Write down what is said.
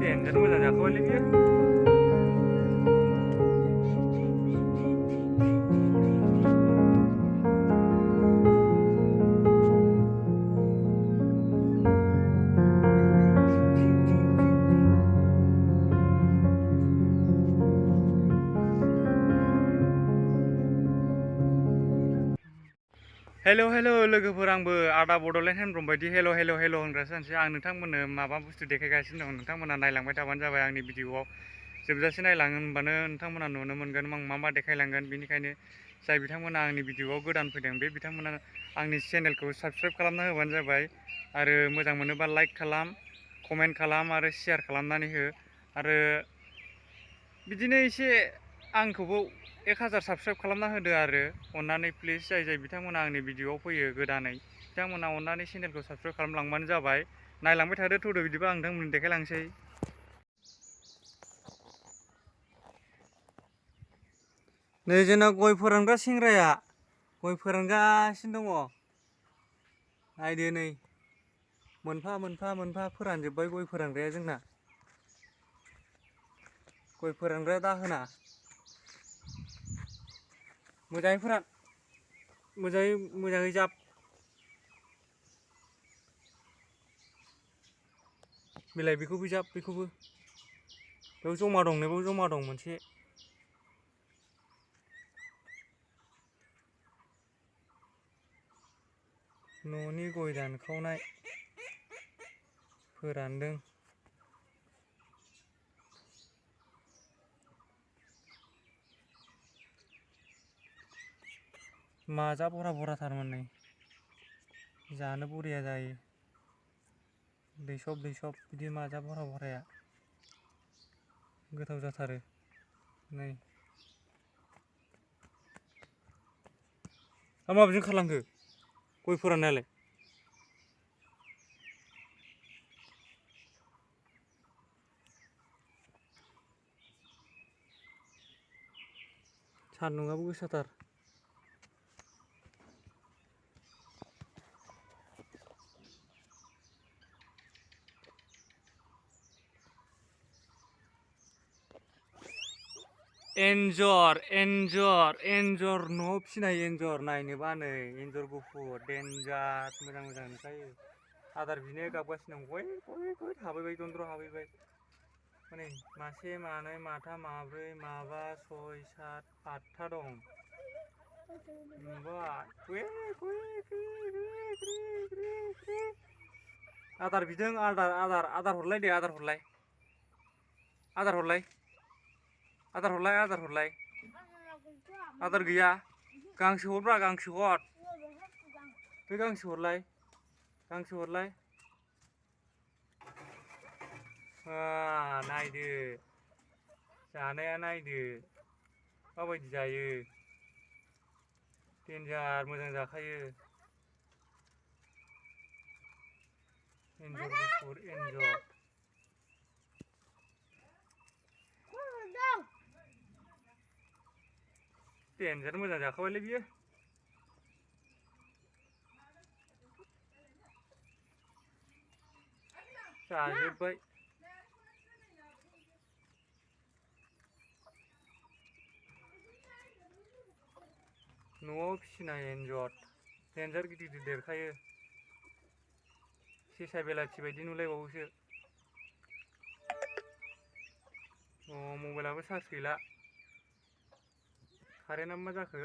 Dengar moja jakoyle biyo. Hello hello लोगोफोर आंबो आदा बड'लेण्ड हेनब्रम बायदि हेलो हेलो हेलो होनग्रा सानसे आं नोंथांमोननो माबा बुस्थु देखायगासिनो दं नोंथांमोना नायलांबाय थाबानो जाबाय आंनि भिडिअआव जोबजासे नायलाङो होनबानो नोंथांमोना नुनो मोनगोन आं मा देखायलांगोन बेनिखायनो जाय बिथांमोना आंनि भिडिअआव गोदान फैदों बे बिथांमोना आंनि चेनेलखौ साबस्क्राइब खालामना होबानो जाबाय आरो मोजां मोनोबा लाइक खालाम कमेन्ट खालाम आरो शेयार खालामनानै हो आरो बिदिनो एसे आंखौबो 1000 साबस्क्राइब खालामना होदो आरो अन्नानै प्लिज जाय बिथांमोना आंनि भिडिअआव फैयो गोदानै बिथांमोना अन्नानै चेनेलखौ साबस्क्राइब खालामलांबानो जाबाय नायलांबाय थादो थ'दो बिदिबा आं नोंथांमोननो देखायलांसै नै जोंना गय फोरानग्रा सेंग्राया गय फोरानगासिनो दङ नायदो नै मोनफा मोनफा फोरानजोब्बाय गय फोरानग्राया जोंना गय फोरानग्रा दाहोना मोजाङै फोरान मोजाङै जाब बिलाइ बेखौबो जाब बेखौबो बेयाव जमा दं नै बेयाव जमा दं मोनसे न'नि गय दानखावनाय फोरानदों माजा बरा थारमोन नै जानो बरिया जायो दैसब बिदि माजा बराया गोथाव जाथारो नै माबेजों खारलांखो गय फोराननायालाय सान्दुंआबो गोसाथार एन्जर न'आव फिसिनाय एन्जर नायनोबा नै एन्जर गुफुर डेन्जार मोजां नुखायो आदार बिनो गाबगासिनो दं गय हाबैबाय दन्द्र हाबैबाय माने मासे मानै माथाम माब्रै माबा 6 7 8था दं आदार बिदों आदार हरलाय दे आदार हरलाय आदार गैया गांसो हरब्रा गांसो हर बे गांसो हरलाय नायदो जानाया नायदो माबायदि जायो डेन्जार मोजां जाखायो एन्जर गुफुर एन्जर डेन्जार मोजां जाखाबायलै बियो जाजोब्बाय न'आव फिसिनाय एन्जर डेन्जार गिदिर देरखायो सेसा बेलाथि बायदि नुलायबावोसो मबाइलाबो चार्ज गैला कारेन्टआ मा जाखो